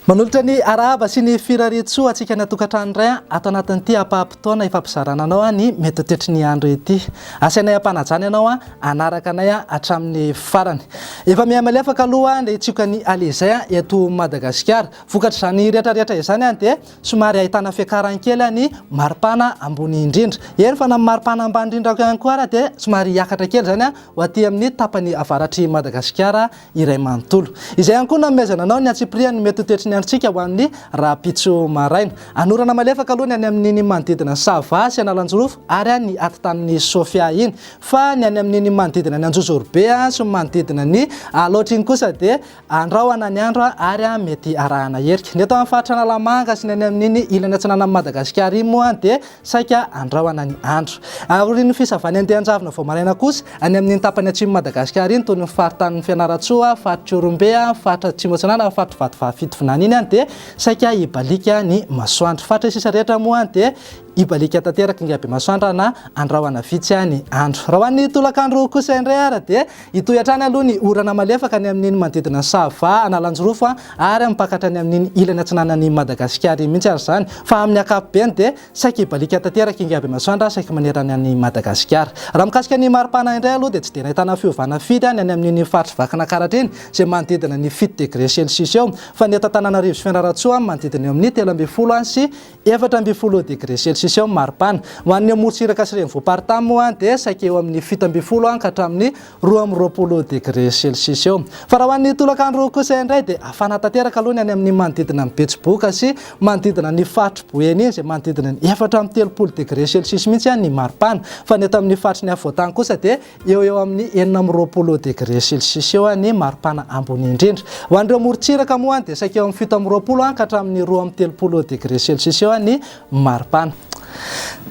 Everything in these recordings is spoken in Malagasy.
Manolotra ny arahaba sy ny firariantsoa antsika any an-tokantrano indray ato anatin'ity ampaham-potoana ifampizarana anao ny mety ho toetry ny andro ity. Asainay am-panajana ianao hanaraka anay hatramin'ny farany. Efa miha-malefaka aloha ny tsiokan'ny alizay eto Madagasikara. Vokatr'izany rehetrarehetra izany dia somary ahitana fiakarany kely ny maripana ambony indrindra. Eny fa na ny maripana ambany indrindra ihany koa ara dia somary hiakatra kely izany ho aty amin'ny tapany avaratr'i Madagasikara iray manontolo. Izay ihany koa no hanomezana anao ny antsipirihan'ny mety ho toetry ny androntsika ho an'ny rahampitso maraina. Hanorana malefaka aloha ny any amin'iny manodidina an'i Sava sy Analanjirofo ary ny atitanin'i Sofia iny. Fa ny any amin'iny manodidina ny Anjozorobe sy ny manodidina ny Alaotra iny kosa dia andrahona ny andro ary mety arahana herika. Ny eto amin'ny faritra Analamanga sy ny any amin'iny ilany atsinanan'i Madagasikara iny moa dia Saika andrahona ny andro. Aorian'ny fisavan'ny andian-javona vao maraina kosa, any amin'iny tapany atsimon'i Madagasikara iny, toy ny faritanin'i Fianarantsoa, faritr'i Ihorombe, faritra Atsimo Atsinanana ary faritr'i Vatovavy Fitovinany iny dia saika hibaliaka ny masoandro. Faritra sisa rehetra moa dia hibaliaka tanteraka Ingabemasoandro na andrahona vitsy ny andro. Raha ho an'ny tolakandro kosa indray ary dia Hitohy hatrany aloha ny orana malefaka any amin'iny manodidina an'i Sava, Analanjirofo ary mipaka hatrany amin'iny ilany atsinanan'i Madagasikara iny mihitsy ary izany fa amin'ny ankapobeny dia saika hibaliaka tanteraka Ingahy Bemasoandro saika manerana an'i Madagasikara. Raha mikasika ny maripana indray aloha dia tsy dia nahitana fiovana firy ny any amin'iny faritr'i Vakinankaratra iny izay manodidina ny fito degre celsius eo fa ny eto Antananarivo sy Fianarantsoa manodidina eo amin'ny 13 sy 14 degre celsius eo ny maripana. Ho an'ny amorontsiraka sy renivohi-paritany moa dia saika eo amin'ny 17 ka hatramin'ny 22 degre celsius eo. Fa raha ho an'ny tolakandro kosa indray dia hafana tanteraka aloha ny any amin'ny manodidina an'i Betsiboka sy manodidina ny faritr'i Boeny iny izay manodidina ny 34 degre celsius mihitsy ny maripana. Fa ny eto amin'ny faritry ny afovoantany kosa dia Eo eo amin'ny 26 degre celsius eo ny maripana ambony indrindra. Ho an'ireo morontsiraka moa dia saika eo amin'ny 27 ka hatramin'ny 32 degre celsius eo ny maripana.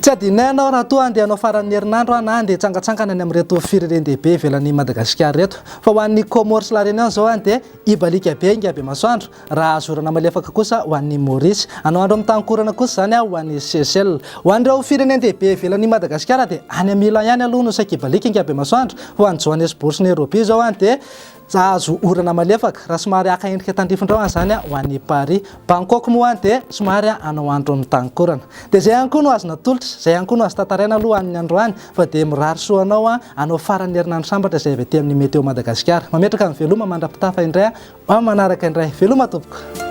Tsy adinonay ianao raha toa handeha hanao faran'ny herinandro na handeha hitsangantsangana any amin'ireto firenen-dehibe ivelan'i Madagasikara ireto. Fa ho an'ny Comores sy La Réunion izao dia hibaliaka be Ingabemasoandro Raha azo orana malefaka kosa ho an'i Maurice. Hanao andro mitan-korana kosa izany ho an'i Seychelles. Ho an'ireo firenen-dehibe ivelan'i Madagasikara dia any Milan ihany aloha no saika hibaliaka Ingabemasoandro. Ho an'i Johannesburg sy Nairobi izao dia hahazo orana malefaka, raha somary haka endrika tandrifin-drahona izany ho an'i Paris. Bangkok moa dia somary hanao andro mitan-korana. Dia izay ihany koa no azo natolotra, izay ihany koa no azo tantaraina aloha amin'ny androany fa dia mirary soa anao hanao faran'ny herinandro sambatra izay avy aty amin'ny Météo Madagasikara. Mametraka ny veloma mandra-pitafa indray Amin'ny manaraka indray. Veloma tompoko.